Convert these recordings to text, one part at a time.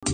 En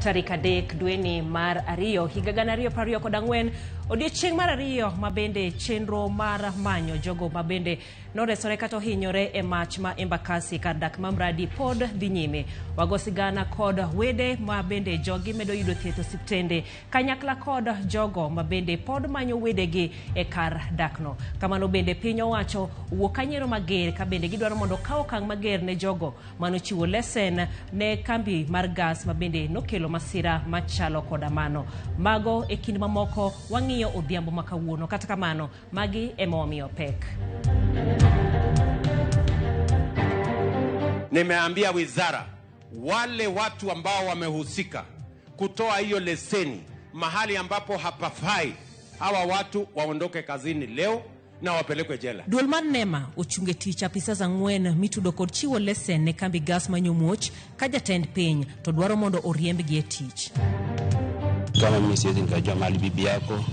tarik 3 dweni mar 2 higa 2024, odiechieng' mar 2 ma bende chenro mar manyo jogo ma bende noresore kata ohinyore e mach ma Embakasi kar dak ma Mradi pod dhi nyime. Wago sigana kod wede ma bende jogi medo yudo thieth osiptende kanyakla kod jogo ma bende pod manyo wedegi e kar dakno. Kamano bende piny owacho owuok kanyiero mager ka bende gidwaro mondo okaw okang' mager ne jogo manochiwo lesen ne kambi mar gas ma bende nokelo masira machalo koda mano. Mago e kind mamoko wang'iyo odhiambo ma kawuono. Kata kamano, magi ema wamiyo pek. Nimeambia wizara wale watu ambao wamehusika kutoa hiyo leseni mahali ambapo hapafai, hawa watu waondoke kazini leo na wapelekwe jela. Duol mar NEMA ochunge tich apisas 4 mitudo kod chiwo lesen ne kambi gas ma Nyomuoch ka jatend piny to dwaro mondo oriembgi e tich. Kama mimi siwezi nikajua mahali bibi yako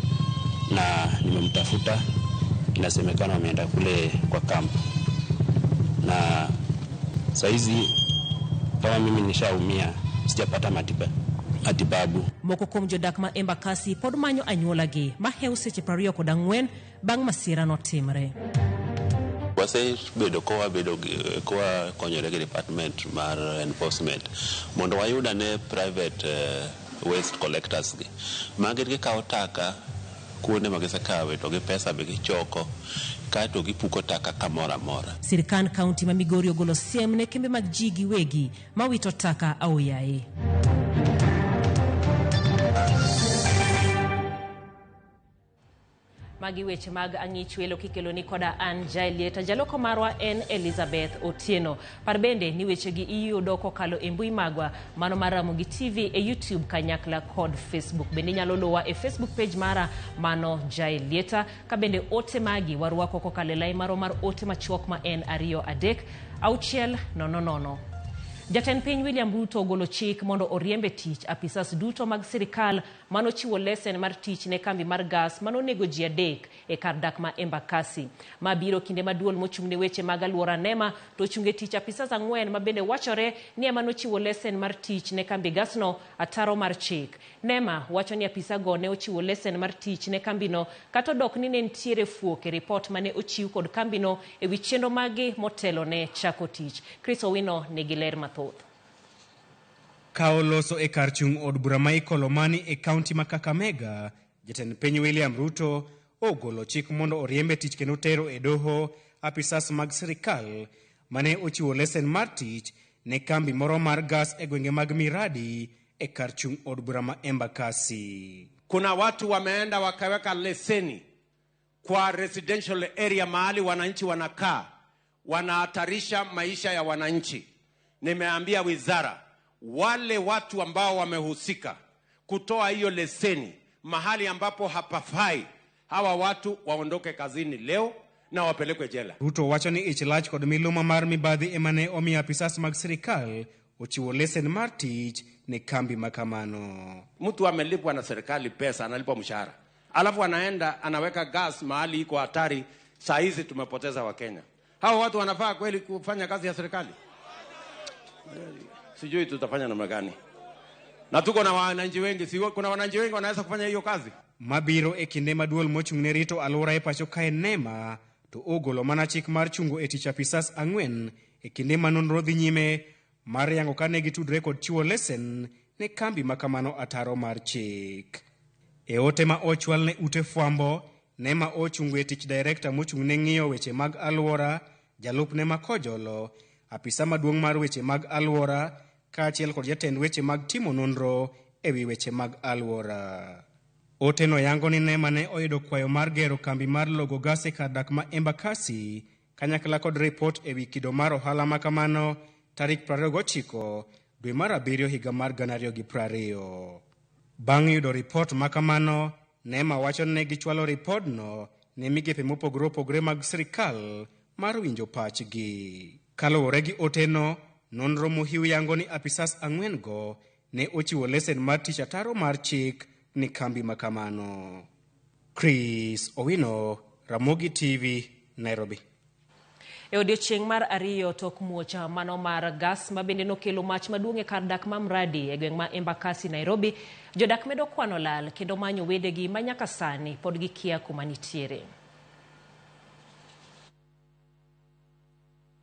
na nimemtafuta, inasemekana wameenda kule kwa kamp, na saizi kama mimi nishaumia, sijapata matibabu. Moko kuom jodak ma Embakasi pod manyo anyuolagi mahew seche 24 bang' masira notimre. Wasebedo kowa konyore gi department mar enforcement mondo wayud ane private waste collectors gi. Magi gikawo taka kuonde ma gisekawe to gi pesa be gichoko kaeto gipuko taka kamoro amora. Sirkand kaunti ma Migori ogolo siem ne kembe mag ji giwegi mawito taka aoyaye. Magi weche mag ang'ich welo kikelo ni koda an Jaelieta, jaloko marwa en Elizabeth Otieno. Par bende ni wechegi iyudo kokalo e mbui magwa mano mar Ramogi TV e YouTube kanyakla kod Facebook. Bende inyalo luwa e Facebook page mara mano Jaelieta, ka bende ote magi warwako kokalo e lai marwa mar ote machuok ma en 2 3 6 0 0. Jatend piny William Ruto ogolo chik mondo oriembe tich apisas duto mag sirikal manochiwo lesen mar tich ne kambi mar gas manonego ji 3 e kar dak ma Embakasi. Ma biro kinde ma duol mochung' ne weche mag alwora NEMA to ochunge tich apisas 4 ma bende wachore ni ema nochiwo lesen mar tich ne kambi gasno ataro mar chik. NEMA wacho ni apisago ne ochiwo lesen mar tich ne kambino kata odok ni ne nitiere fuok e ripot mane ochiw kod kambino e wi chenro magi motelo ne chako tich. Chris Owino nigi ler mathoth. Ka oloso e kar chung' od bura ma Ikolomani e kaunti ma Kakamega, jatend piny William Ruto ogolo chik mondo oriembe tich kendo tero e doho apisas mag sirikal mane ochiwo lesen mar tich ne kambi moro mar gas e gwenge mag Miradi e kar chung' od bura ma Embakasi. Kuna watu wameenda wakaweka leseni kwa residential area mahali wananchi wanakaa, wanahatarisha maisha ya wananchi. Nimeambia wizara wale watu ambao wamehusika kutoa hiyo leseni mahali ambapo hapafai, hawa watu waondoke kazini leo na wapelekwe jela. Ruto wacho ni ich lach kod miluma mar mibadhi ema ne omiyo apisas mag sirikal ochiwo lesen mar tich ne kambi makamano. Mtu amelipwa na serikali pesa, analipwa mshahara, alafu anaenda anaweka gas mahali iko hatari. Saa hizi tumepoteza Wakenya. Hawa watu wanafaa kweli kufanya kazi ya serikali? Sijui tutafanya namna gani. Na tuko na wananchi wengi, si kuna wananchi wengi wanaweza kufanya hiyo kazi. Mabiro e kinde ma duol mochung' ne rito alwora e pacho kae NEMA to ogolo mana chik mar chungo e tich apisas 4 e kinde ma nonro dhi nyime mar yango kane gitudre kod chiwo lesen ne kambi makamano ataro mar chik. E ote ma ochwal ne ute fwambo, NEMA ochungo e tich direkta mochung' ne ng'iyo weche mag alwora, jalupne ma Kojolo, apisa maduong' mar weche mag alwora kaachiel kod jatend weche mag timo nonro e wi weche mag alwora. Ote no yango ni NEMA ne oyudo kwayo mar gero kambi mar logo gas e kar dak ma Embakasi kanyakla kod ripot ewi kido mar ohala makamano tarik 29 dwe mar abiriyo higa mar 2020. Bang' yudo ripot makamano, NEMA wacho ni gichwalo ripodno ne migepe mopogore opogore mag sirikal mar winjo pachgi. Kaluwore gi oteno, nonro mohiu yango ni apisas 4 go ne ochiwo lesen mar tich ataro mar chik ni kambi makamano. Chris Owino, Ramogi TV, Nairobi. E odiechieng' mar ariyo tok muoch mano mar gas ma bende nokelo mach maduong' e kar dak ma Mradi e gweng' ma Embakasi, Nairobi, jodak medo kwano lal kendo manyo wedegi ma nyaka sani pod gikia kuma nitiere.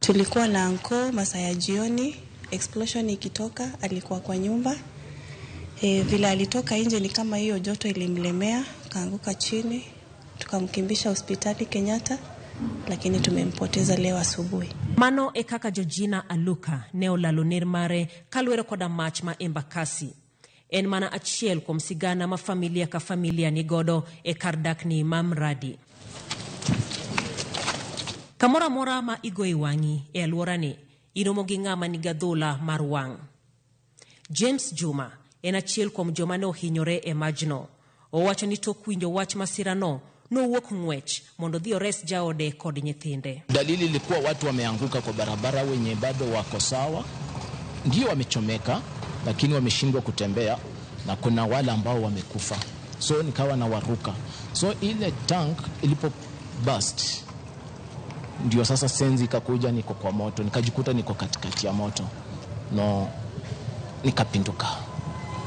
Tulikuwa na anko masaa ya jioni, explosion ikitoka, alikuwa kwa nyumba. Vile alitoka nje ni kama hiyo joto ilimlemea, kaanguka chini, tukamkimbisha hospitali Kenyatta, lakini tumempoteza leo asubuhi. Mano e kaka Georgina Aluka ne olalo ner mare kaluwore koda mach ma Embakasi. En mana achiel kuom sigana ma familia ka familia nigodo e kar dakni ma Mradi. Kamoro amora ma igoye wang'i e alworani, iromo gi ng'ama nigi adhola mar wang'. James Juma en achiel kuom joma ne ohinyore e majno. Owacho ni tok winjo wach masirano, nowuok ng'wech mondo odhi ores jaode kod nyithinde. Dalili ilikuwa watu wameanguka kwa barabara, wenye bado wako sawa, ndio wamechomeka, lakini wameshindwa kutembea, na kuna wale ambao wamekufa, so nikawa na waruka. So ile tank ilipo burst, ndio sasa senzi ikakuja, niko kwa moto, nikajikuta niko katikati ya moto, no, nikapinduka.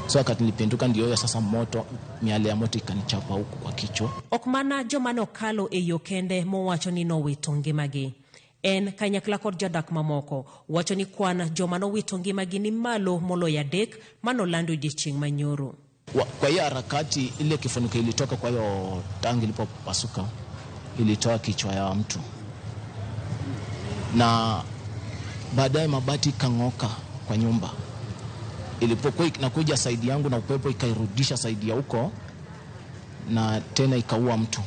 So wakati nilipinduka, ndio hiyo sasa moto, miale ya moto ikanichapa huku kwa kichwa. Ok mana joma ne okalo e yo kende mowacho ni nowito ngimagi. En kanyakla kod jodak mamoko wacho ni kwan joma nowito ngimagi ni malo moloyo 3 manolando odiechieng' manyoro. Kwa hiyo harakati ile kifuniko ilitoka kwa hiyo tangi ilipopasuka, ilitoa kichwa ya mtu, na baadaye mabati ikang'oka kwa nyumba. Ilipokuwa inakuja side yangu na upepo ikairudisha side ya huko, na tena ikaua mtu.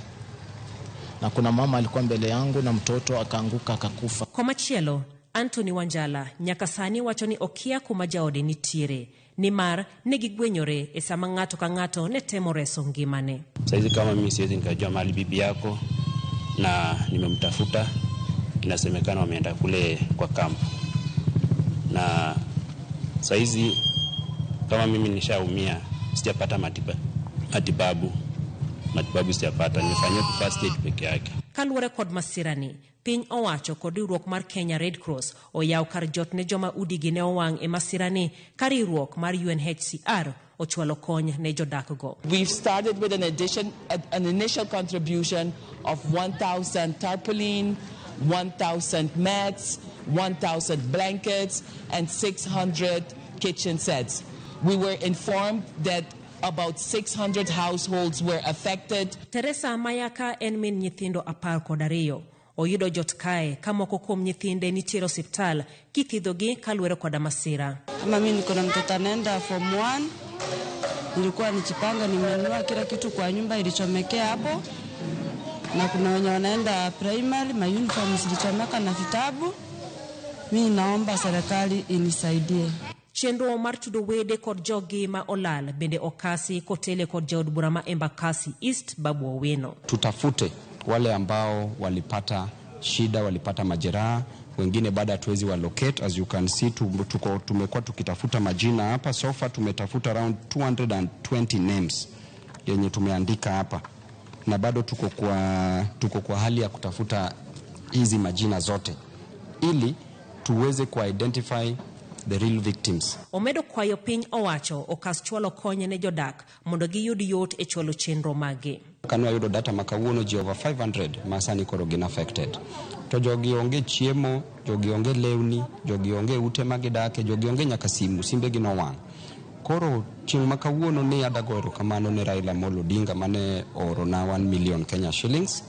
Na kuna mama alikuwa mbele yangu na mtoto akaanguka akakufa. Komachielo, Anthony Wanjala nyaka sani wacho ni okia kuma jaode nitiere nimar ne gigwenyore e sama ng'ato ka ng'ato ne temo reso ngimane. Saizi kama mimi siwezi nikajua mahali bibi yako, na nimemtafuta, inasemekana wameenda kule kwa kampu, na saizi kama mimi nishaumia, sijapata matibabu sijapata, nimefanyia tu first aid peke yake. Kaluwore kod masirani, piny owacho kod riwruok mar Kenya Red Cross oyawo kar jot ne joma udigi ne owang' e masirani ka riwruok mar UNHCR ochwalo kony ne jodakgo. We've started with an initial contribution of 1,000 tarpaulin, 1,000 mats, 1,000 blankets, and 600 kitchen sets. We were informed that about 600 households were affected. Teresa Mayaka en min nyithindo 12. Oyudo jot kae ka moko kuom nyithinde nitiere osiptal kithiedhogi kaluwore koda masira. Kama mimi niko na mtoto anaenda form 1, nilikuwa nichipanga, nimenunua kila kitu kwa nyumba ilichomekea hapo, na kuna wenye wanaenda primary, ma uniform zilichomeka na vitabu. Mimi naomba serikali inisaidie. Chenro mar tudo wede kod jogi ma olal bende okasi kotele kod jaod bura ma Embakasi East Babu Owino. Tutafute wale ambao walipata shida, walipata majeraha, wengine bado hatuwezi wa locate. As you can see, tumekuwa tukitafuta majina hapa. So far tumetafuta around 220 names yenye tumeandika hapa, na bado tuko kwa hali ya kutafuta hizi majina zote ili tuweze ku identify the real victims. Omedo kwayo piny owacho okas chwalo kony ne jodak mondo giyud yot e chwalo chenro maggi. Kane wayudo data ma kawuono, ji over 500 ma sani koro gin affected. To jogi onge chiemo, jogi onge lewni, jogi onge ute ma gidake, jogi onge nyaka simu, simbegi nowang'. Koro chieng' ma kawuono ni adago erokamano ne Raila Amolo Odinga mane oorona 1 million Kenya shillings.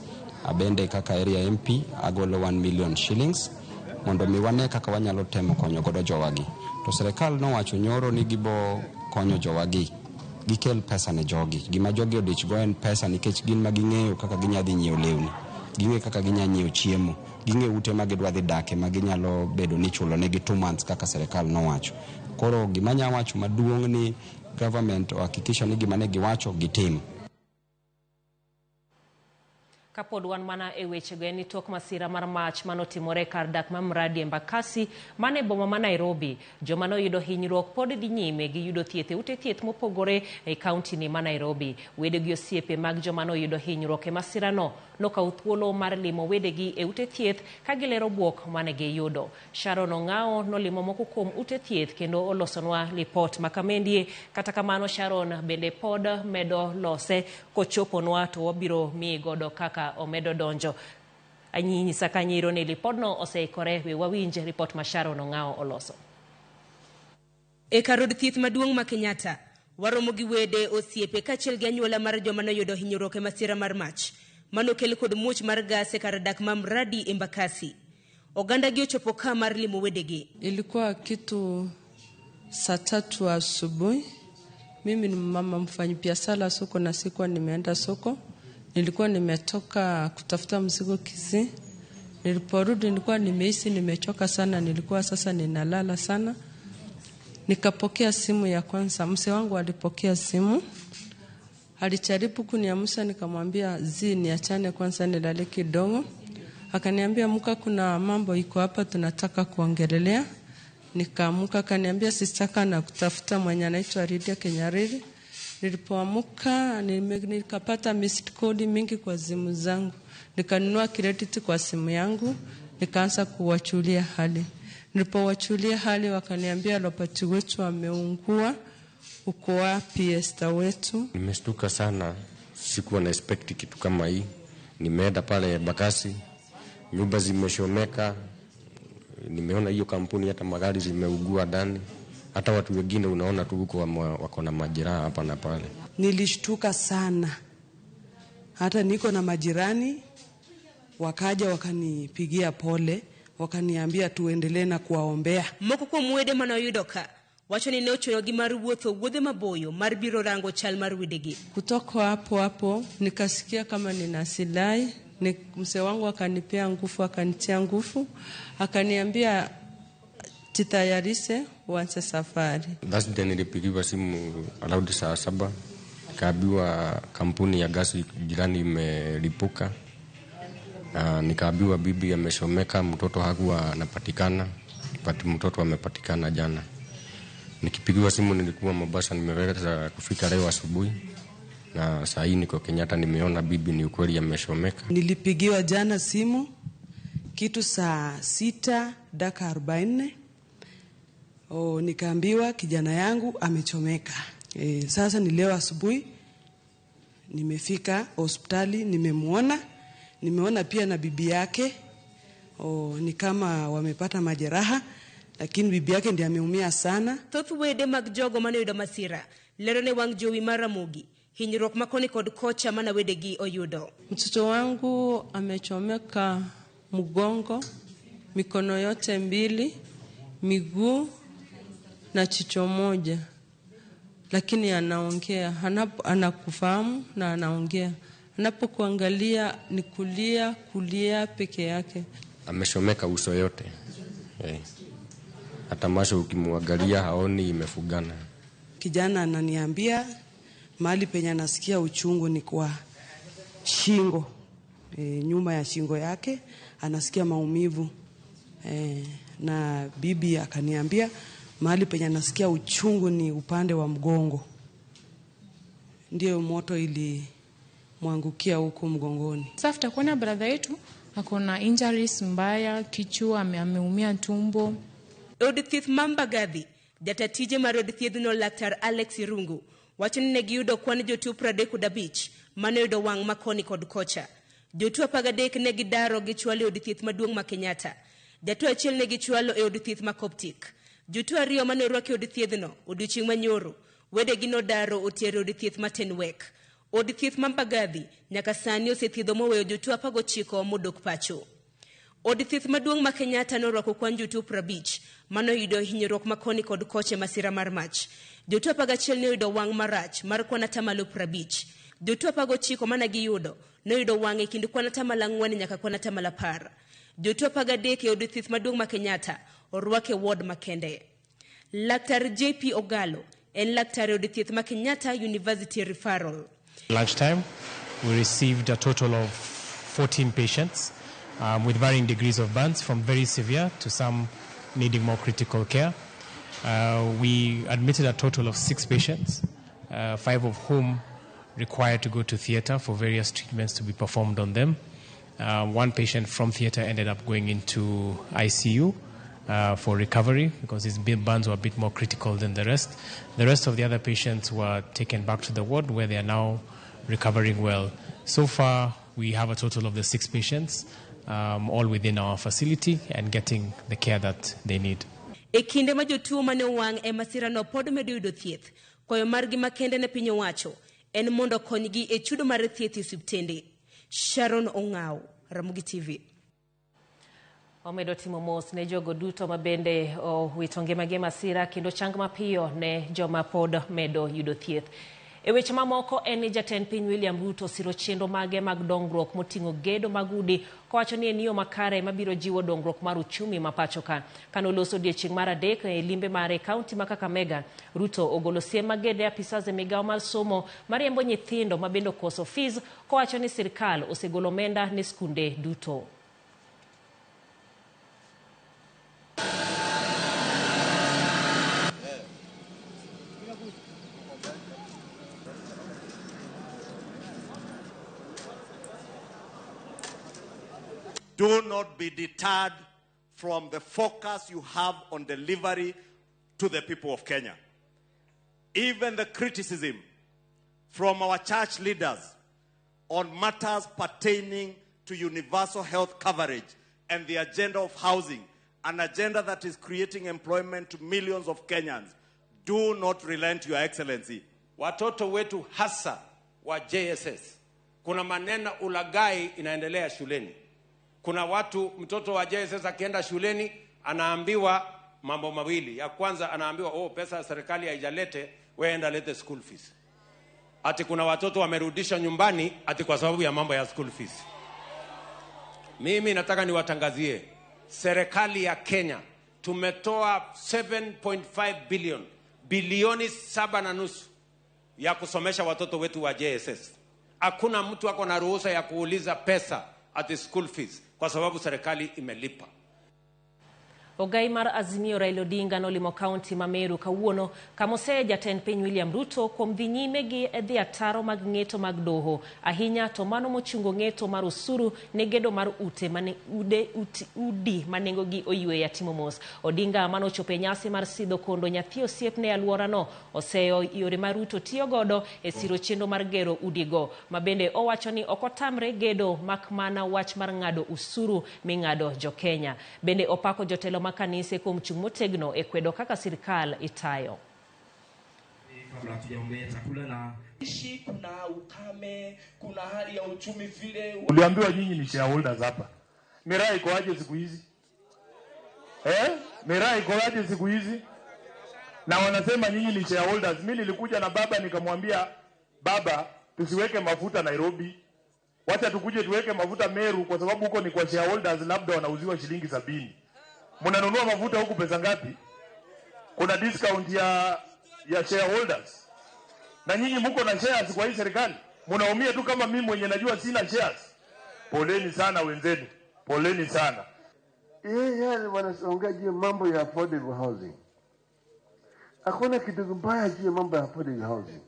Abende kaka area MP agolo 1 million shillings mondo mi wane kaka wanyalo temo konyo godo jowagi. To sirikal nowacho nyoro ni gibo konyo jowagi, gikel pesa ne jogi. Gima jogi odich go en pesa, nikech gin ma ging'eyo kaka ginya dhi nyiewo lewni. Ging'e kaka ginya nyiewo chiemo, ging'e ute ma gidwa dhi dake ma ginyalo bedo ni ichulo negi 2 months kaka serikal nowacho. Koro gima anya wacho maduong' ni government ohakikisha ni gima ne giwacho gitim. Kapod wan mana e wechego, en ni tok masira mar mach manotimore kar dak ma Mradi Embakasi mane boma ma Nairobi, joma noyudo hinyruok pod dhi nyime gi yudo thieth e ute thieth mopogore e kaunti ni ma Nairobi. Wede gi osiepe mag joma noyudo hinyruok e masirano nokawo thuolo mar limo wedegi e ute thieth ka gilero buok mane giyudo. Sharon Ong'ao nolimo moko kuom ute thieth kendo olosonwa lipot ma kamendie. Kata kamano, Sharon bende pod medo lose kochoponwa to wabiro miyi godo kaka omedo donjo. Anyisa kanyiro ni lipodno oseikore, we wawinj ripot ma Sharon Ong'ao oloso. E kar od thieth maduong' ma Kenyatta, waromo gi wede, osiepe kaachiel gi anyuola mar joma noyudo hinyruok e masira mar mach manokel kod muoch mar gas e kar dak ma Mradi Embakasi. Oganda gi ochopo ka mar limo wedegi. Ilikuwa kitu saa 3 asubuhi. Mimi ni mama mfanyabiashara soko na sikuwa nimeenda soko, nilikuwa nimetoka kutafuta mzigo Kisii. Niliporudi nilikuwa nimehisi nimechoka sana, nilikuwa sasa ninalala sana. Nikapokea simu ya kwanza, mzee wangu alipokea simu, alijaribu kuniamsha, nikamwambia zi niachane kwanza nilale kidogo. Akaniambia muka, kuna mambo iko hapa tunataka kuongelelea. Nikaamuka, akaniambia sisitaka na kutafuta mwenye anaitwa Lydia Kenyariri. Nilipoamuka nikapata missed call mingi kwa simu zangu, nikanunua credit kwa simu yangu, nikaanza kuwajulia hali. Nilipowajulia hali, wakaniambia Robert wetu ameungua, uko wapi Esther wetu? Nimeshtuka sana, sikuwa na expect kitu kama hii. Nimeenda pale Embakasi, nyumba zimeshomeka, nimeona hiyo kampuni hata magari zimeungua ndani, hata watu wengine unaona tu huko wako na majeraha hapa na pale. Nilishtuka sana, hata niko na majirani wakaja wakanipigia pole, wakaniambia tuendelee na kuwaombea. Moko kuom wede manoyudo ka wacho ni ne ochunogi mar wuotho wuodhe maboyo mar biro rango chal mar wedegi. Kutoka hapo hapo nikasikia kama nina silai ni mzee wangu akanipea nguvu, akanitia nguvu, akaniambia jitayarishe uanze safari. Thursday nilipigiwa simu around saa 7, nikaambiwa kampuni ya gasi jirani imelipuka, na nikaambiwa bibi ameshomeka, mtoto hakuwa anapatikana, but mtoto amepatikana jana. Nikipigiwa simu nilikuwa Mombasa, nimeweza kufika leo asubuhi, na saa hii niko Kenyatta, nimeona bibi ni ukweli ameshomeka. Nilipigiwa jana simu kitu saa 6:40. O, nikaambiwa kijana yangu amechomeka. Sasa ni leo asubuhi nimefika hospitali, nimemwona, nimeona pia na bibi yake. O, ni kama wamepata majeraha, lakini bibi yake ndiye ameumia sana. Thoth wede mag jogo manoyudo masira lero ne wang' jowi mar Ramogi hinyruok ma koni kod kocha mana wedegi oyudo. Mtoto wangu amechomeka mgongo, mikono yote mbili, miguu na jicho moja, lakini anaongea, anakufahamu na anaongea. Anapokuangalia ni kulia kulia peke yake. Ameshomeka uso yote eh. Hata macho ukimwangalia haoni, imefungana. Kijana ananiambia mahali penye anasikia uchungu ni kwa shingo, nyuma ya shingo yake anasikia maumivu, na bibi akaniambia mahali penye anasikia uchungu ni upande wa mgongo, ndio moto ilimwangukia huku mgongoni. Sasa after kuona brother yetu ako na injuries mbaya, kichwa, ameumia tumbo. E od thieth ma Mbagathi, jata tije mar od thiedhno Laktar Alex Irungu wacho ni ne giyudo kwan jotuo 35 manoyudo wang' ma koni kod kocha. Jotuo 13 ne gidaro gichwalo e od thieth maduong' ma Kenyatta. Jatuo achiel ne gichwalo e od thieth ma Coptic. Jotuo ariyo mane orwaki e od thiedhno odiochieng' manyoro, wedegi nodaro otero e od thieth ma Tenwek. Od thieth ma Mbagathi nyaka sani osethiedho moweyo jotuo 19 modok pacho. Od thieth maduong' ma Kenyatta norwako kwan jotuo 50 manoyudo hinyruok ma koni kod kocha e masira mar mach. Jotuo 11 ne oyudo wang' marach mar kwan 50%. Jotuo 19 mane giyudo noyudo wang' e kind kwan 4% nyaka kwan 10%. Jotuo 13 e od thieth maduong' ma Kenyatta orwak e ward makende. Laktar JP Ogalo en laktar e od thieth ma Kenyatta University Referral. Lunchtime, we received a total of 14 patients with varying degrees of burns, from very severe to some needing more critical care. We admitted a total of 6 patients, 5 of whom required to go to theatre for various treatments to be performed on them. 1 patient from theatre ended up going into ICU for recovery because his burns were a bit more critical than the rest. The rest of the other patients were taken back to the ward where they are now recovering well. So far, we have a total of the 6 patients, all within our facility and getting the care that they need. E kinde ma jotuo mane owang' e masirano pod medo yudo thieth, kwayo margi makende ne piny owacho en mondo okonygi e chudo mar thieth e osiptende. Sharon Ong'aw, Ramogi TV. Omedo timo mos ne jogo duto ma bende owito ngimagi e masira kendo chang mapiyo ne joma pod medo yudo thieth. E weche mamoko en ni jatend piny William Ruto osiro chenro mage mag dongruok moting'o gedo mag udi kowacho ni en yo makare mabiro jiwo dongruok mar uchumi ma pacho ka. Kanoloso odiechieng' mar adek e limbe mare e kaunti ma Kakamega, Ruto ogolo siem mager ne apisas e migawo mar somo mariembo nyithindo ma bende okoso fees kowacho ni sirkal osegolo omenda ne skunde duto. Do not be deterred from the focus you have on delivery to the people of Kenya. Even the criticism from our church leaders on matters pertaining to universal health coverage and the agenda of housing, an agenda that is creating employment to millions of Kenyans. Do not relent, Your Excellency. Watoto wetu hasa wa JSS, kuna maneno ulaghai inaendelea shuleni. Kuna watu, mtoto wa JSS akienda shuleni anaambiwa mambo mawili. Ya kwanza anaambiwa, oh, pesa ya serikali haijalete, wewe enda lete school fees. Ati kuna watoto wamerudisha nyumbani ati kwa sababu ya mambo ya school fees. Mimi nataka niwatangazie, serikali ya Kenya tumetoa 7.5 billion, bilioni 7.5 ya kusomesha watoto wetu wa JSS. Hakuna mtu ako na ruhusa ya kuuliza pesa at school fees kwa sababu serikali imelipa. Ogai mar Azimio Raila Odinga nolimo kaunti ma Meru kawuono kamoseye jatend piny William Ruto kuom dhi nyime gi dhi ataro mag ng'eto mag doho ahinya to mano mochungo ng'eto mar osuru ne gedo mar ute mane udi manengogi oyweya timo mos. Odinga manochopo e nyasi mar sidho kondo nyathi osiepne e alworano oseyo yore ma Ruto tiyo godo e siro chenro mar gero udigo ma bende owacho ni ok otamre gedo mak mana wach mar ng'ado usuru ming'ado jo Kenya. Bende opako jotelo ma kanise kuom chung' motegno e kwedo kaka sirkal itayo. Kabla hatujaombea chakula na kuna ukame, kuna hali ya uchumi vile. Uliambiwa nyinyi ni shareholders hapa. Miraa iko aje siku hizi? Miraa iko aje siku hizi? Na wanasema nyinyi ni shareholders. Mimi nilikuja na baba nikamwambia, baba, tusiweke mafuta Nairobi. Wacha tukuje tuweke mafuta Meru kwa sababu huko ni kwa shareholders, labda wanauziwa shilingi 70. Mnanunua mafuta huku pesa ngapi? Kuna discount ya shareholders. Na nyinyi mko na shares kwa hii serikali. Mnaumia tu kama mimi mwenye najua sina shares. Poleni sana wenzenu. Poleni sana. Yeye wanaongea juu mambo ya affordable housing. Hakuna kitu mbaya juu ya mambo ya affordable housing.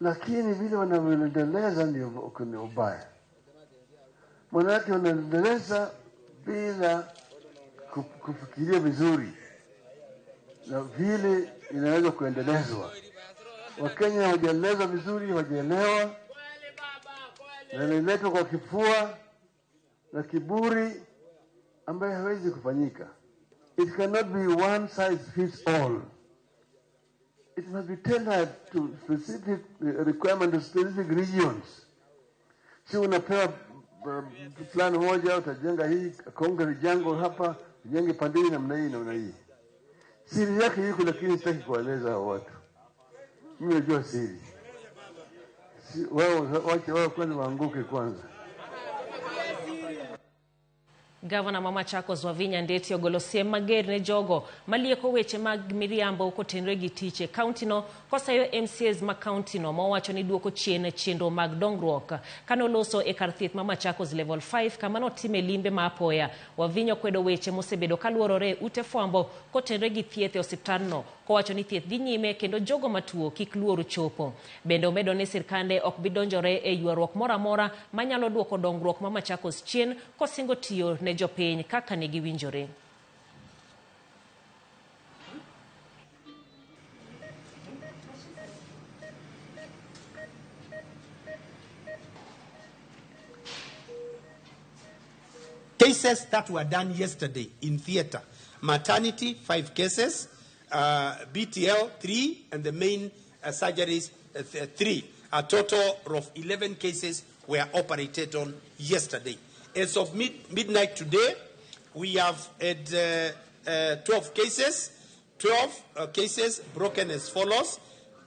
Lakini vile wanavyoendeleza ndio kuna ubaya. Maana wanaendeleza bila kufikiria vizuri na vile inaweza kuendelezwa. Wakenya hawajaelezwa vizuri, hawajaelewa, na inaletwa kwa kifua na kiburi ambayo hawezi kufanyika. It cannot be one size fits all. It must be tailored to specific requirements of specific regions. Si unapewa plan moja, utajenga hii concrete jungle hapa, ujenge pandini namna hii namna hii. Siri yake iko, lakini sitaki kueleza watu. Mimi najua siri. Si, wao wache wao kwanza waanguke kwanza. Gavana ma Machakos Wavinya Ndeti ogolo siem mager ne jogo malieko weche mag miriambo kotenore gi tich e kauntino kosayo MCAs ma kauntino mowacho ni duoko chien chenro mag dongruok. Kanoloso e kar thieth ma Machakos Level 5 kama notime limbe ma apoya, Wavinya okwedo weche mosebedo kaluorore e ute fwambo kotenore gi thieth e osiptandno, kowacho ni thieth dhi nyime kendo jogo matuo kik luor chopo. Bende omedo ni sirkande ok bi donjore e ywaruok moro amora manyalo duoko dongruok ma Machakos chien, kosingo tiyo ne jopiny kaka ne giwinjore. Cases that were done yesterday in theater: maternity, 5 cases, BTL, 3, and the main surgeries, 3. A total of 11 cases were operated on yesterday. As of midnight today, we have had 12 cases, 12 cases broken as follows: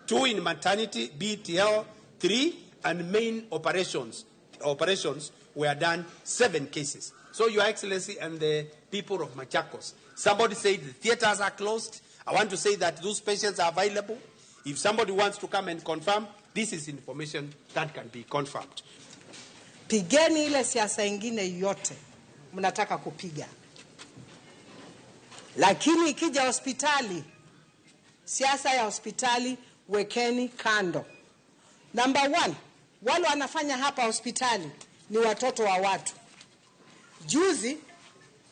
2 in maternity, BTL, 3, and main operations. Operations were done 7 cases. So, Your Excellency and the people of Machakos, somebody said the theaters are closed. I want to say that those patients are available. If somebody wants to come and confirm, this is information that can be confirmed. Pigeni ile siasa ingine yote mnataka kupiga, lakini ikija hospitali, siasa ya hospitali wekeni kando. Number 1, wale wanafanya hapa hospitali ni watoto wa watu. Juzi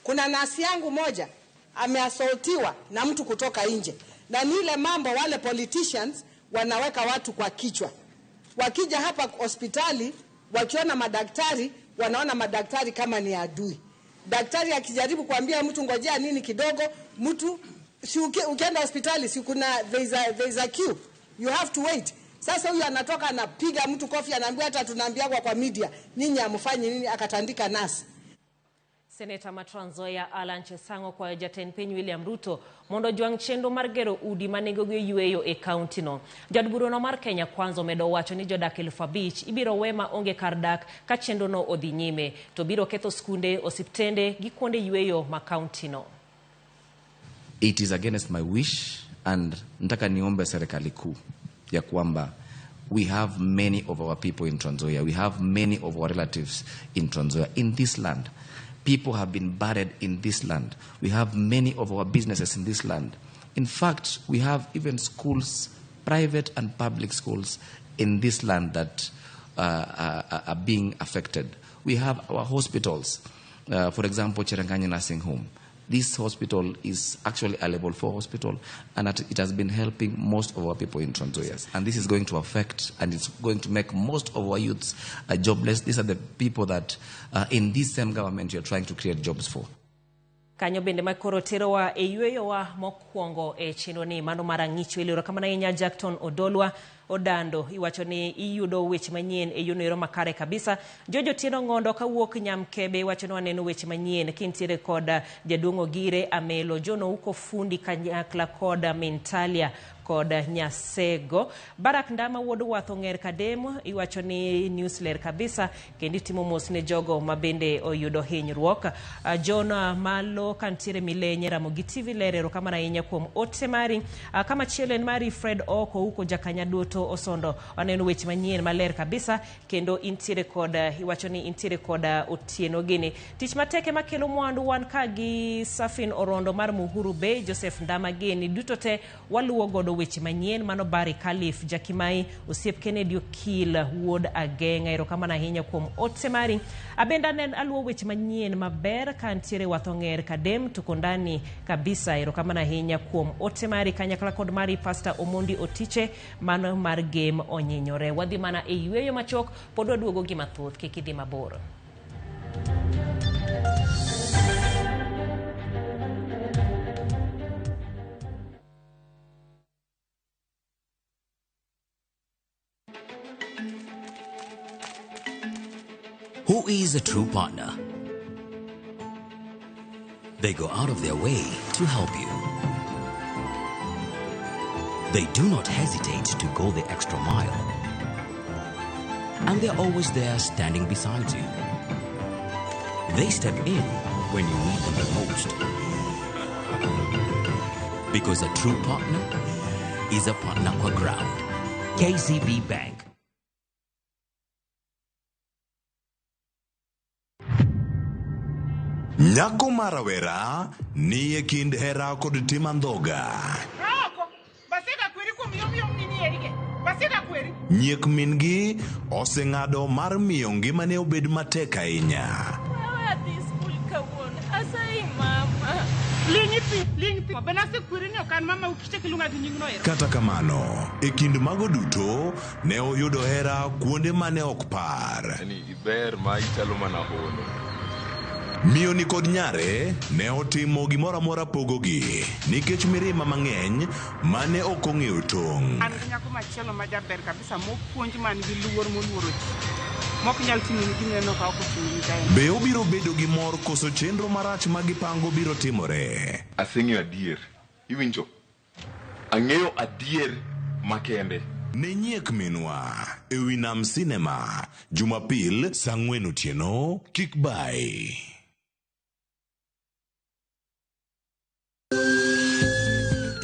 kuna nasi yangu moja ameasaultiwa na mtu kutoka nje, na ni ile mambo wale politicians wanaweka watu kwa kichwa. Wakija hapa hospitali, wakiona madaktari, wanaona madaktari kama ni adui. Daktari akijaribu kuambia mtu ngojea nini kidogo, mtu si ukienda hospitali si kuna there is a queue, you have to wait. Sasa huyu anatoka anapiga mtu kofi, anaambia hata tunaambia kwa media nyinyi amfanye nini, akatandika nasi. Seneta ma Trans Nzoia Alan Chesang'o kwayo jatend piny William Ruto mondo ojwang' chenro mar gero udi ma nengogi oyweyo e kauntino. Jaod burano mar Kenya Kwanza omedo wacho ni jodak 5,000 ibiro we ma onge kar dak ka chenrono odhi nyime, to biro ketho skunde, osiptende gi kuonde yweyo ma kauntino. It is against my wish, and nataka niombe serikali kuu ya kwamba we have many of our people in Trans Nzoia. We have many of our relatives in Trans Nzoia, in this land. People have been buried in this land. We have many of our businesses in this land. In fact, we have even schools, private and public schools in this land that are being affected. We have our hospitals. For example, Cherangani Nursing Home. This hospital is actually a level 4 hospital, and it has been helping most of our people in Trans Nzoia. And this is going to affect, and it's going to make most of our youths jobless. These are the people that in this same government you're trying to create jobs for. Kanyo bende makoro terowa e yweyowa mokwongo e chenro ni mano mar ang'icho. Erokamano ahinya Jackton Odolwa Odando, iwacho ni iyudo weche manyien e yono ero makare kabisa. Jojo Otieno Ng'ondo kawuok Nyamkebe iwacho ni waneno weche manyien kintiere kod jaduong' Ogire Amelo John Ouko Fundi kanyakla kod Mintalia kod Nyasego. Barak Ndama wuod Wath Ong'er Kadem iwacho ni news ler kabisa kendo itimo mos ne jogo ma bende oyudo hinyruok. John Malo kantiere Milenye Ramogi TV ler, erokamano ahinya kuom ote mari. Kamachielo en mari Fred Oko uko Jakanya Duto Osondo, waneno weche manyien maler kabisa kendo intiere kod iwacho ni intiere kod Otieno gini. Tich matek ema kelo mwandu, wan ka gi Safin Orondo mar Muhuru Bay, Joseph Ndama gini duto te waluwo godo weche manyien. Mano Barry Khalif Jakimai osiep Kennedy Okil wuod Ageng'a, erokamano ahinya kuom ote mari. Abenda nen aluwo weche manyien maber ka ntiere Wath Ong'er Kadem tuko ndani kabisa, erokamano ahinya kuom ote mari kanyakla kod mari Pastor Omondi Otiche mano mar game onyinyore. Wadhi mana e yweyo machok, pod waduogo gi mathoth, kik idhi mabor. Who is a true partner? They go out of their way to help you. They do not hesitate to go the extra mile. And they're always there standing beside you. They step in when you need them the most. Because a true partner is a partner kwa ground. KCB Bank. Nyako marawera ni e kind hera kod tim andhoga. Nyiek min-gi oseng'ado mar miyo ngimane obed matek ahinya. Kata kamano, e kind mago duto, ne oyudo hera kuonde mane ok par. Ber ma ichalo mana hono. Miyo ni kod nyare ne otimo gimoro amora pogogi nikech mirima mang'eny mane ok ong'eyo tong'. An gi nyako machielo ma jaber kabisa mopuonj man gi luor moluoro ji. Mok nyal timoni gineno ka ok otimoni kae. Be obiro bedo gi mor koso chenro marach ma gipango biro timore? Aseng'eyo adier. Iwinjo? Ang'eyo adier makende. Ne nyiek minwa e wi Nam Cinema Jumapil saa 4 otieno kik bai.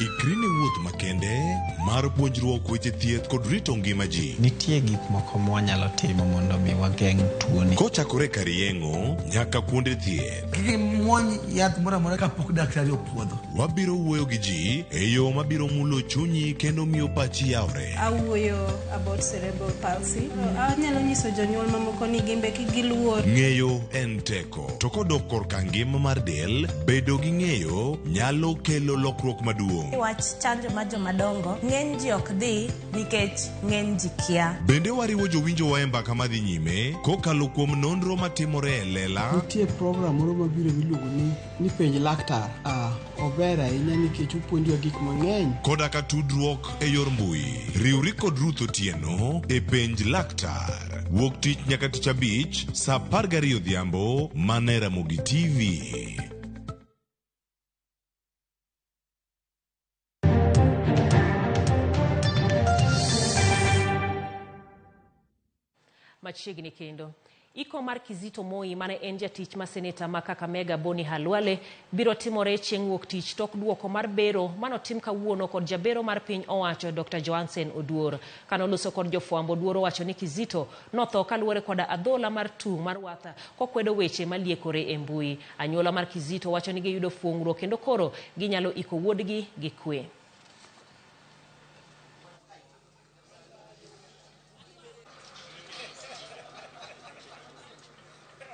Ikri ne wuoth makende mar puonjruok weche thieth kod rito ngima ji. Nitie gik moko mwanyalo timo mondo mi wageng' tuoni. Kochakore kar yeng'o nyaka kuonde thieth. Kik imuony yath moro amora kapok daktari opuodho. Wabiro wuoyo gi ji e yo mabiro mulo chunyi kendo miyo pachi yawre. Awuoyo about cerebral palsy. Anyalo nyiso jonyuol mamoko ni gimbe kik giluor. Ng'eyo en teko. To kodok korka ngima mar del, bedo gi ng'eyo nyalo kelo lokruok maduong'. Wach chanjo mar jomadongo, ng'eny ji ok dhi nikech ng'eny ji kia. Bende wariwo jowinjowa e mbaka madhi nyime kokalo kuom nonro matimore e lela. Nitie program moro mabiro miluongo ni penj laktar. Ober ahinya nikech opuonjowa gik mang'eny. Koda ka tudruok e yor mbui. Riwri kod Ruth Otieno e penj laktar. Wuok tich nyaka tich abich saa 12 odhiambo mana e Ramogi TV. Machiegni kendo. Iko mar Kizito Moi mane en jatich ma seneta ma Kakamega Boni Halwale biro timore chieng' wuok tich tok duoko mar bero manotim kawuono kod jabero mar piny owacho Dr. Johansen Oduor. Kanoloso kod jofwambo, Oduor owacho ni Kizito notho kaluwore koda adhola mar tung' mar watha kokwedo weche maliekore e mbui. Anyuola mar Kizito wacho ni giyudo fuong'ruok kendo koro ginyalo iko wuodgi gi kwe.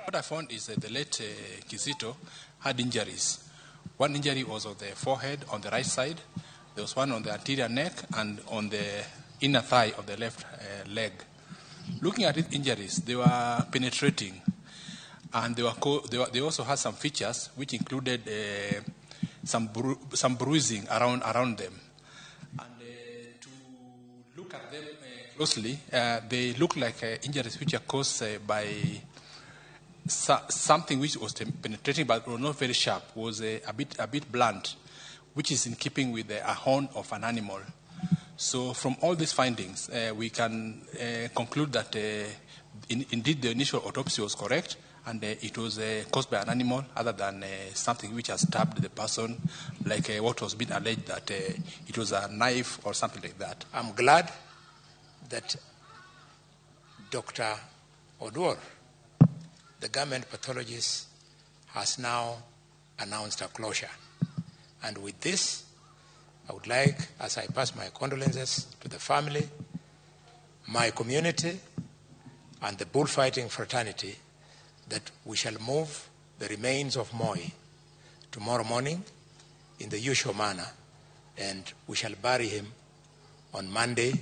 What I found is that the late Kizito had injuries. One injury was on the forehead on the right side. There was one on the anterior neck and on the inner thigh of the left leg. Looking at these injuries, they were penetrating, and they also had some features which included some bruising around them. And to look at them closely, they look like injuries which are caused by something which was penetrating but was not very sharp, was a bit blunt, which is in keeping with a horn of an animal. So from all these findings, we can conclude that indeed the initial autopsy was correct, and it was caused by an animal other than something which has stabbed the person, like what was being alleged that it was a knife or something like that. I'm glad that Dr. Oduor, the government pathologist, has now announced a closure. And with this, I would like, as I pass my condolences to the family, my community, and the bullfighting fraternity, that we shall move the remains of Moi tomorrow morning in the usual manner, and we shall bury him on Monday.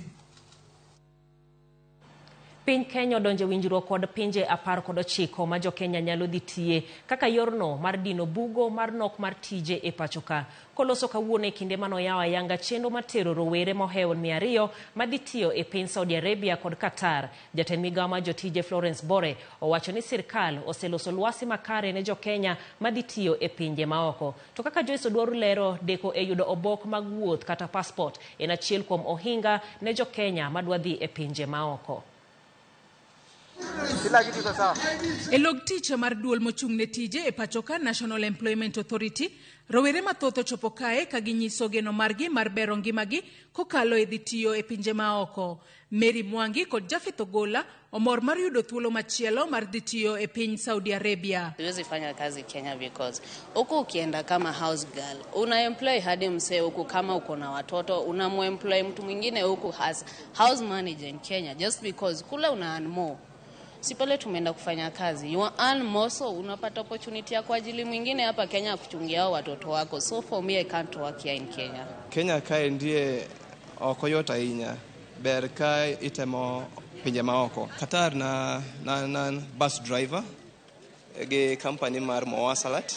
Piny Kenya odonje winjruok kod pinje 19 ma jo-Kenya nyalo dhi tiye kaka yorno mar dino bugo mar nok mar tije e pacho ka. Koloso kawuono e kinde manoyawo ayanga chenro mar tero rowere mohewo 200 madhi tiyo e piny Saudi Arabia kod Qatar. Jatend migawo mar jotije Florence Bore owacho ni sirkal oseloso lwasi makare ne jo-Kenya madhi tiyo e pinje maoko. To kaka Joyce Odwaro lero, deko e yudo obok mag wuoth kata passport en achiel kuom ohinga ne jo-Kenya madwa dhi e pinje maoko. Kila kitu iko sawa. E log tich mar duol mochung' ne tije e pachoka National Employment Authority, rowere mathoth ochopo kae ka ginyiso geno margi mar bero ngimagi kokalo e dhi tiyo e pinje maoko. Mary Mwangi kod Japheth Ogola omor mar yudo thuolo machielo mar dhi tiyo e piny Saudi Arabia. Siwezi fanya kazi Kenya because huku ukienda kama house girl una employ hadi msee huku, kama uko na watoto unamuemploy mtu mwingine huku as house manager in Kenya just because kule una earn more. Si pale tumeenda kufanya kazi, you earn more, so unapata opportunity ya kwa ajili mwingine hapa Kenya kuchungia hao watoto wako. So for me I can't work here in Kenya. Kenya kae ndie ok oyot ahinya. Ber ka itemo pinje maoko. Qatar na, na, na bus driver gi company mar Mowasalat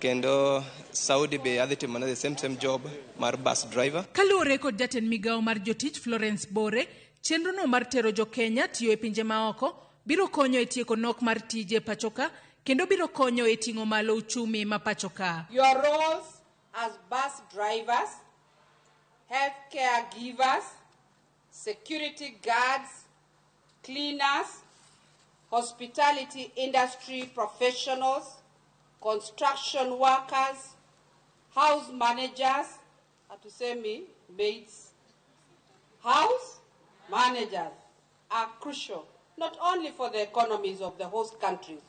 kendo Saudi be adhi timo the same same job mar bus driver. Kaluwore kod jatend migawo mar jotich Florence Bore, chenrono mar tero jo-Kenya tiyo e pinje maoko biro konyo e tieko nok mar tije pachoka kendo biro konyo e ting'o malo uchumi ma pachoka. Your roles as bus drivers, healthcare givers, security guards, cleaners, hospitality industry professionals, construction workers, house managers, hatusemi maids, house managers are crucial not only for the economies of the host countries,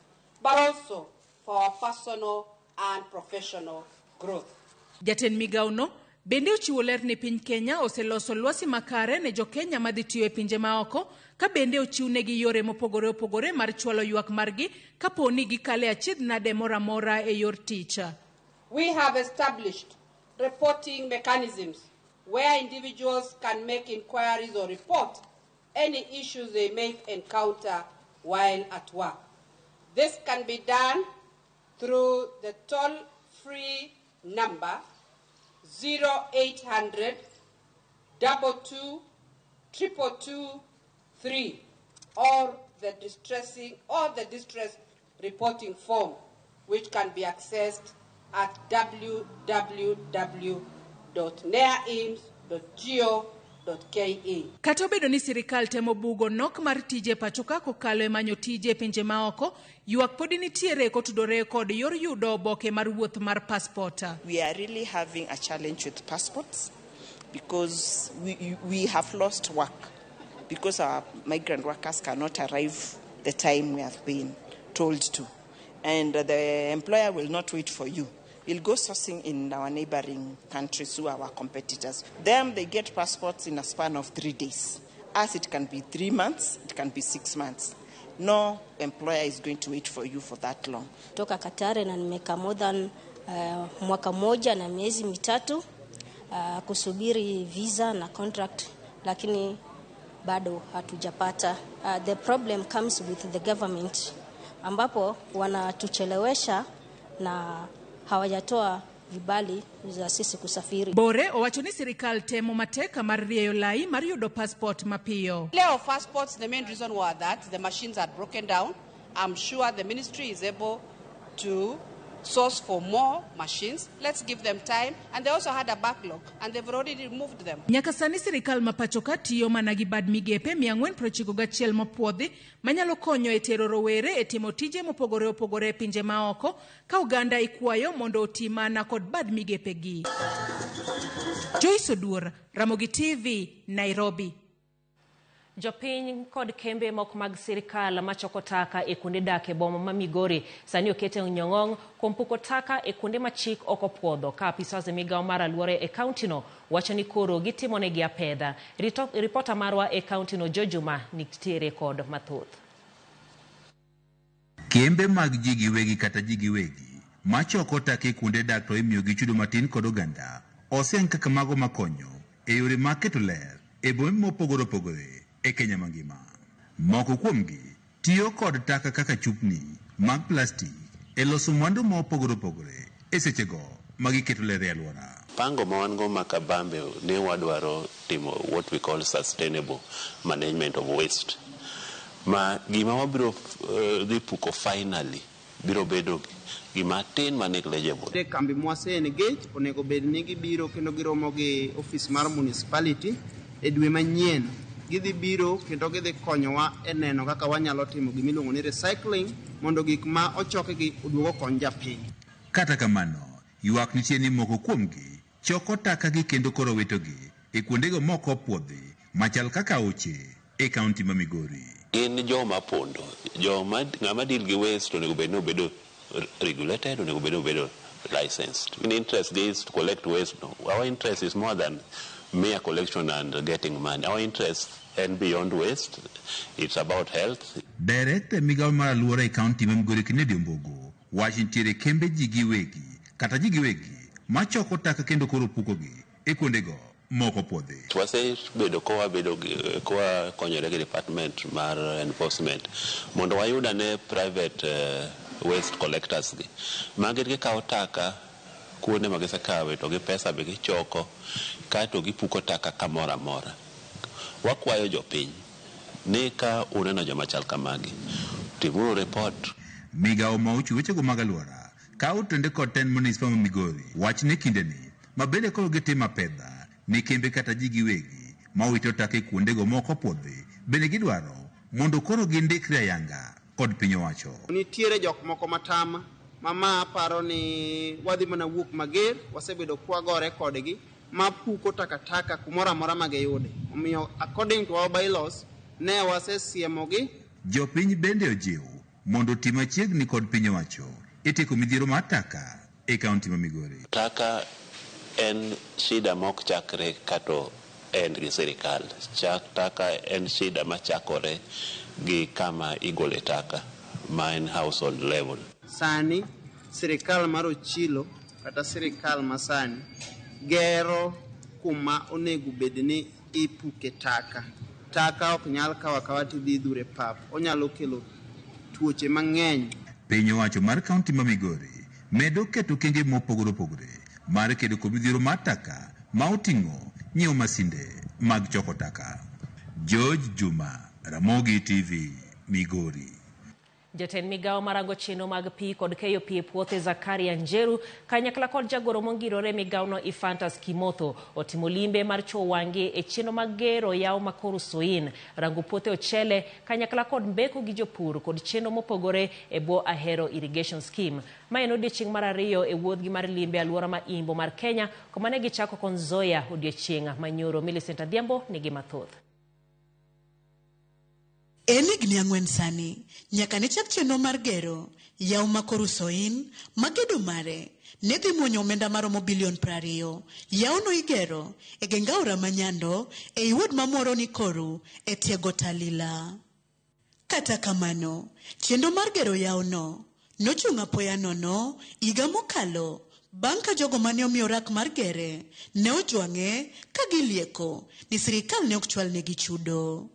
but also for our personal and professional growth. Jatend migawono bende ochiwo ler ni piny Kenya oseloso lwasi makare ne jo-Kenya madhi tiyo e pinje maoko ka bende ochiwnegi yore mopogore opogore mar chwalo ywak margi kapo ni gikale achiedh nade moro amora e yor tich. We have established reporting mechanisms where individuals can make inquiries or report any issues they may encounter while at work. This can be done through the toll-free number 0800 22 222 3 or the distressing or the distress reporting form, which can be accessed at www.neaims.go.ke. Kata obedo ni sirikal temo bugo nok mar tije pachoka kokalo e manyo tije e pinje maoko, ywak podi nitiere kotudore kod yor yudo oboke mar wuoth mar passport. We are really having a challenge with passports because we have lost work because our migrant workers cannot arrive the time we have been told to. And the employer will not wait for you. He'll go sourcing in our neighboring countries who are our competitors. Them, they get passports in a span of 3 days. As it can be 3 months, it can be 6 months. No employer is going to wait for you for that long. Toka Katare na nimekaa more than mwaka moja na miezi mitatu kusubiri visa na contract, lakini bado hatujapata. The problem comes with the government ambapo wanatuchelewesha na hawajatoa vibali za sisi kusafiri. Bore owacho ni sirikal temo matek mar rieyo lai mar yudo passport mapiyo. Delay of passports, the main reason was that the machines had broken down. I'm sure the ministry is able to source for more machines. Let's give them time. And they also had a backlog, and they've already removed them. Nyaka sani sirikal ma pachoka tiyo mana gi bad migepe 491 mopuodhi manyalo konyo e tero rowere e timo tije mopogore opogore e pinje maoko ka oganda ikwayo mondo oti mana kod bad migepe gi. Joyce Oduor, Ramogi TV, Nairobi. Jopiny kod kembe moko mag sirikal machoko taka e kuonde dak e boma ma Migori sani okete nyong'ong kuom puko taka e kuonde ma chik ok opuodho ka apisas e migawo mar alwora e kauntino wacho ni koro gitimonegi apedha. Ripota marwa e kauntino Jojuma nitiere kod mathoth. Kembe mag ji giwegi kata ji giwegi machoko taka e kuonde dak to imiyogi chudo matin kod oganda oseng kaka mago makonyo e yore mag keto ler e bombe mopogore opogore e Kenya mangima. Moko kuomgi tiyo kod taka kaka chupni mag plastik e loso mwandu mopogore opogore e sechego magiketo ler e alwora. Pango ma wan go ma Kabambe ne wadwaro timo what we call sustainable management of waste. Ma gima wabiro dhi puko finally biro bedo gima tin ma negligible. E kambi mwase engage onego bed ni gibiro kendo giromo gi office mar municipality e dwe manyien Gidhi biro kendo gidhi konyowa e neno kaka wanyalo timo gimiluongo ni recycling mondo gik ma ochokgi oduog okony japiny. Kata kamano, ywak nitie ni moko kuomgi choko taka gi kendo koro witogi e kuondego mok opuodhi machal kaka aoche e kaunti ma Migori. Gin joma pondo, joma ng'ama deal gi waste onego bed ni obedo regulated, onego bed ni obedo licensed. In interest is to collect waste. No. Our interest is more than mere collection and getting money. Our interest and beyond waste, it's about health. Director e migawo mar alwora e kaunti ma Migori Kennedy Ombogo wacho nitiere kembe ji giwegi kata ji giwegi machoko taka kendo koro pukogi e kuondego moko puodhi. Wasebedo kowabedo kowakonyore gi department mar enforcement mondo wayud ane private waste collectors gi. Magi gikawo taka kuonde ma gisekawe to gi pesa be gichoko kaeto gipuko taka kamoro amora. Wakwayo jopiny ni ka uneno joma chal kamagi, timuru report. Migawo ma ochiwo wechego mag alwora kawo tende kod tend munispa ma Migori wach ni kindeni ma bende koro gitimo apedha ne kembe kata ji giwegi ma wito taka e kuondego mok opuodhi bende gidwaro mondo koro gindikre ayanga kod piny owacho. Nitiere jok moko matama ma paro ni wadhi mana wuok mager, wasebedo kwagore kodgi ma puko takataka kumoro amora ma giyude. Omiyo according to our bylaws ne wasesiemogi. Jopiny bende ojiw mondo oti machiegni kod piny owacho e tieko midhiero mar taka e kaunti ma Migori. Taka en shida mok chakre kato en gi sirikal. Taka en shida machakore gi kama igole taka ma en household level. Sani sirikal mar Ochilo kata sirikal masani gero kuma onego bed ni ipuke taka. Taka ok nyal kawo akawa tidhi idhure pap, onyalo kelo tuoche mang'eny. Piny owacho mar kaunti ma Migori medo keto okenge mopogore opogore mar kedo kod midhiero mar taka ma oting'o nyiewo masinde mag choko taka. George Juma, Ramogi TV, Migori. Jatend migawo marango chenro mag pi kod keyo pi e puothe Zakaria Njeru kanyakla kod jagoro mongirore migawono Ephantus Kimotho otimo limbe mar chuo wang'gi e chenro mag gero yawo ma Koru-Soin, rango puothe ochele kanyakla kod mbeko gi jopur kod chenro mopogore e bwo Ahero Irrigation Scheme. Ma en odiechieng' mar ariyo e wuodhgi mar limbe alwora ma Imbo mar Kenya kuma ne gichako Konzoya odiechieng' manyoro. Millicent Adhiambo nigi mathoth. En higni 4 sani nyaka ne chak chenro mar gero yawo ma Koru-Soin ma gedo mare ne dhi muonyo omenda maromo bilion 20. Yawono igero e geng aora ma Nyando ei ward ma Muhoroni Koru e tie got Alila. Kata kamano, chenro mar gero yawono nochung' apoya nono higa mokalo bang' ka jogo mane omiyo rak mar gere ne ojwang'e ka gilieko ni sirikal ne ok chwalnegi chudo.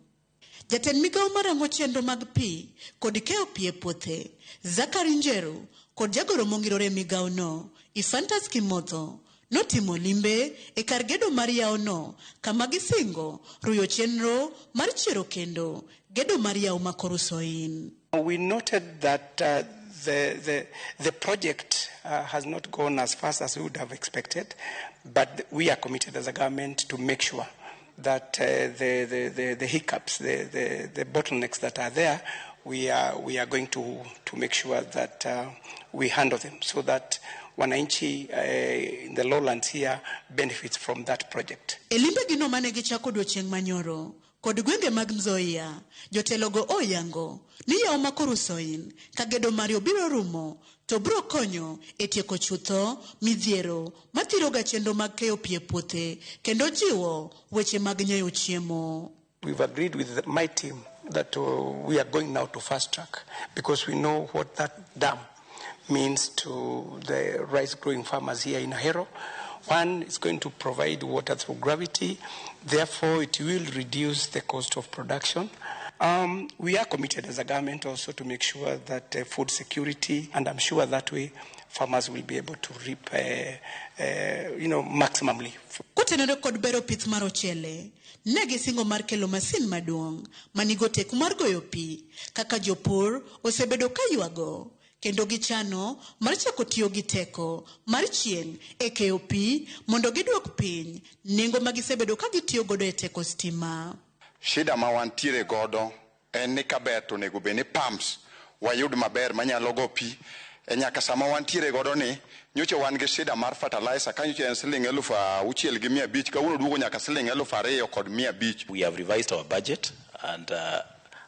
Jatend migawo marango chenro mag pi kod keyo pi e puothe, Zachary Njeru kod jagoro mongirore e migawono, Ephantus Kimotho, notimo limbe e kar gedo mar yawono kama gisingo ruyo chenro mar chiero kendo gedo mar yawo ma Koru-Soin. We noted that the project has not gone as fast as we would have expected, but we are committed as a government to make sure that the hiccups, the bottlenecks that are there, we are going to make sure that we handle them so that wananchi in the lowlands here benefits from that project. E limbe gino mane gichako odiechieng' manyoro kod gwenge mag Nzoia, jotelogo oyango ni yawo ma Koru-Soin ka gedo mare obiro rumo to biro konyo e tieko chutho midhiero mathiroga chenro mag keyo pi e puothe kendo jiwo weche mag nyayo chiemo. We've agreed with my team that we are going now to fast track because we know what that dam means to the rice growing farmers here in Ahero. One, it's going to provide water through gravity, therefore it will reduce the cost of production. We are committed as a government also to make sure that food security, and I'm sure that way farmers will be able to reap maximally. Kotenore kod bero pith mar ochele, ne gisingo mar kelo masin maduong' manigo teko mar goyo pi kaka jopur osebedo ka ywago kendo gichano mar chako tiyo gi teko mar chieng' e keyo pi mondo gidwok piny nengo ma gisebedo ka gitiyo godo e teko stima. Shida ma wantiere godo en ni kaber to onego bed ni pumps wayud maber manyalo go pi e nyaka sama wantiere godo ni nyocha wan gi shida mar fertilizer ka nyocha en siling 6,500 kawuono duogo nyaka siling 2,500. We have revised our budget and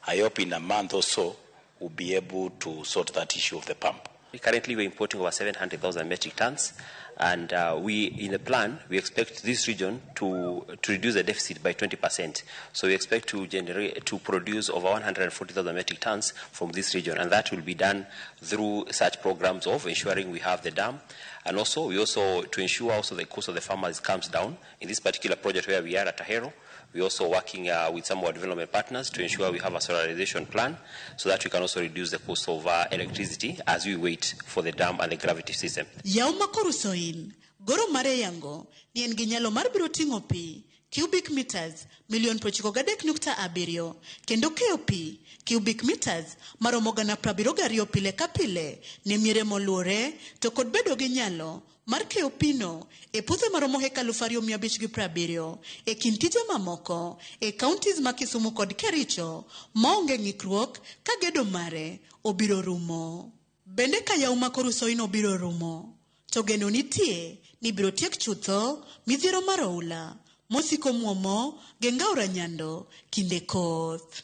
I hope in a month or so we'll be able to sort that issue of the pump. Currently we're importing over 700,000 metric tons, and we, in the plan, we expect this region to reduce the deficit by 20%. So we expect to produce over 140,000 metric tons from this region, and that will be done through such programs of ensuring we have the dam, and also we also to ensure also the cost of the farmers comes down. In this particular project where we are at Ahero, we're also working with some of our development partners to ensure we have a solarization plan so that we can also reduce the cost of electricity as we wait for the dam and the gravity system. Yaw makorusoin, goro mare yango, ni en gi nyalo mar biro ting'o pi cubic meters milion 93.7 kendo keyo pi cubic meters maromo 72,000 pile ka pile ne miere moluore to kod bedo gi nyalo mar keyo pino e puothe maromo heka 2,570 e kind tije mamoko e counties ma Kisumu kod Kericho maonge ng'ikruok ka gedo mare obiro rumo. Bende ka yaw makorusoin obiro rumo to geno nitie ni biro tiek chutho midhiero mar oula mosiko muomo Gengaura Nyando kinde koth.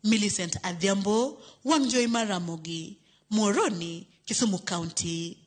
Millicent Adhiambo, wang' jowi mar Ramogi, Muhoroni, Kisumu County.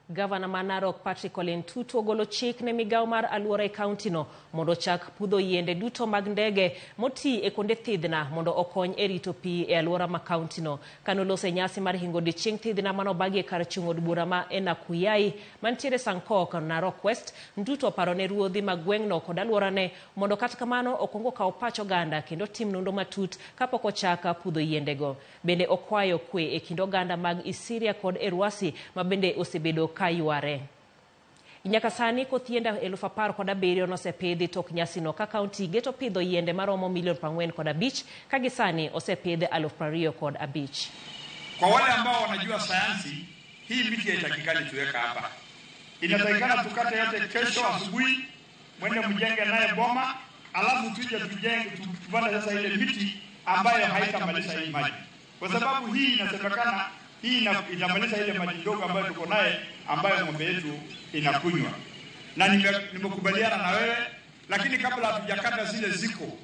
Gavana ma Narok Patrick Ole Ntutu ogolo chik ne migawo mar alwora e kaunti no mondo ochak pudho yiende duto mag ndege moti e kuonde thidhna mondo okony e rito pi e alwora ma kaunti no. Kanoloso e nyasi mar hingo odiechieng thidhna manobagi e kar chung' od bura ma Enakuyai mantiere Sankok, Narok West, Ntutu oparo ne ruodhi mag gweng'no kod alworane mondo kata kamano okuong okaw pach oganda kendo tim nonro matut kapok ochak pudho yiendego. Bende okwayo kwe e kind oganda mag Isiria kod Erwasi ma bende osebedo kayware. Nyaka sani koth yiende 17,000 nosepidhi tok nyasino ka kaunti geto pidho yiende maromo milion 45 ka gi sani osepidhi 25,000. Kwa wale ambao wanajua sayansi, hii miti haitakikani tuweka hapa. Inatakikana tukate yote kesho asubuhi, mwende mjenge naye boma, alafu tuje tujenge tupande sasa ile miti ambayo haitamaliza hii maji. Kwa sababu hii inasemekana hii inamaliza ile maji ndogo ambayo tuko naye ambayo ng'ombe yetu inakunywa. Na nimekubaliana na wewe, lakini kabla hatujakata zile ziko,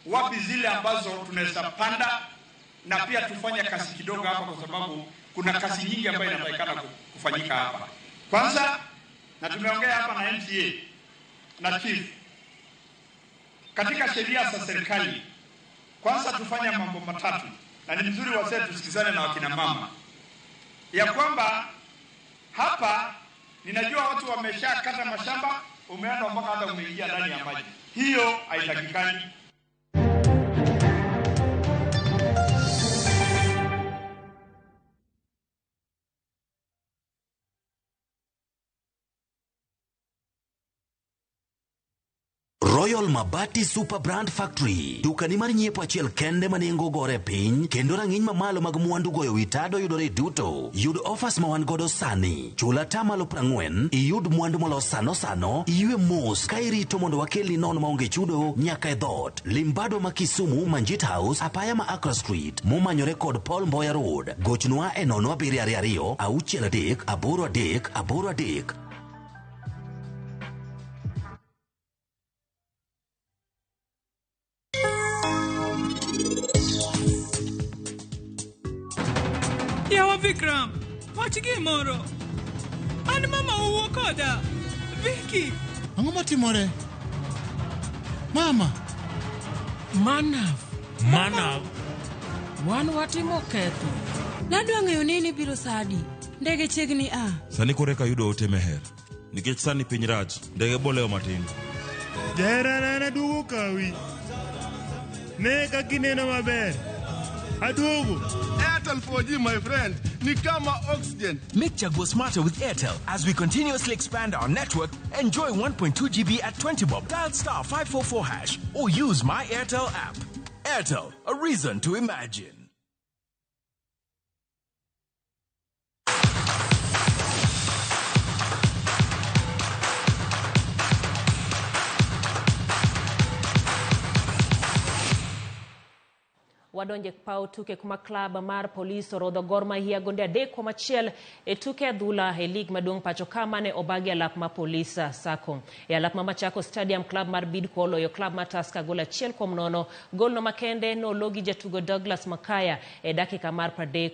wapi zile ambazo tunaweza panda, na pia tufanye kazi kidogo hapa kwa sababu kuna kazi nyingi ambayo inatakikana kufanyika hapa. Kwanza, na tumeongea hapa na MCA na chief, katika sheria za serikali, kwanza tufanye mambo matatu, na ni mzuri wazee tusikizane na wakina mama, ya kwamba hapa ninajua watu wameshakata mashamba, umeenda mpaka hata umeingia ndani ya maji. Hiyo haitakikani. Royal Mabati Super Brand Factory. Dukani mar nyiepo achiel kende ma nengo gore piny kendo rang'iny mamalo mag mwandu goyo wi tado yudore duto. Yud offers ma wan godo sani. Chula tamalo 40, iyud mwandu molos sano sano, iywe mos ka irito mondo wakelni nono maonge chudo nyaka e dhoot. Limbado ma Kisumu, Manjit House, apaya ma Accra Street, momanyore kod Paul Mboya Road. Gochnwa e 0722 63 83 83. Yawa Vikram, wach gimoro. An mama owuo koda. Vicky. Ang'o matimore? Mama. Manav. Manav. Wan watimo ketho. Nadwa ng'eyo ni ibiro sa adi. Ndege chiegni a. Sani koro eka yudo ote meher. Nikech sani piny rach, ndege bolewo matin. Jaherana naduogo kawi. Ne kaka ineno maber. Aduogo. Airtel 4G, my friend, ni kama oxygen. Make Chaguo smarter with Airtel. As we continuously expand our network, enjoy 1.2 GB at 20 bob. Dial star 544 hash or use my Airtel app. Airtel, a reason to imagine. Wadonje paw tuke kuma klab mar Polis orodho Gor Mahia gonde 3-1 e tuke adhula e lig maduong' pacho ka mane obagi alap ma Polis Sacco. E alap ma Machakos Stadium, klab mar Bidco oloyo klab mar Tusker gol 1-0. Golno makende nologi jatugo Douglas Makaya e dakika mar 30.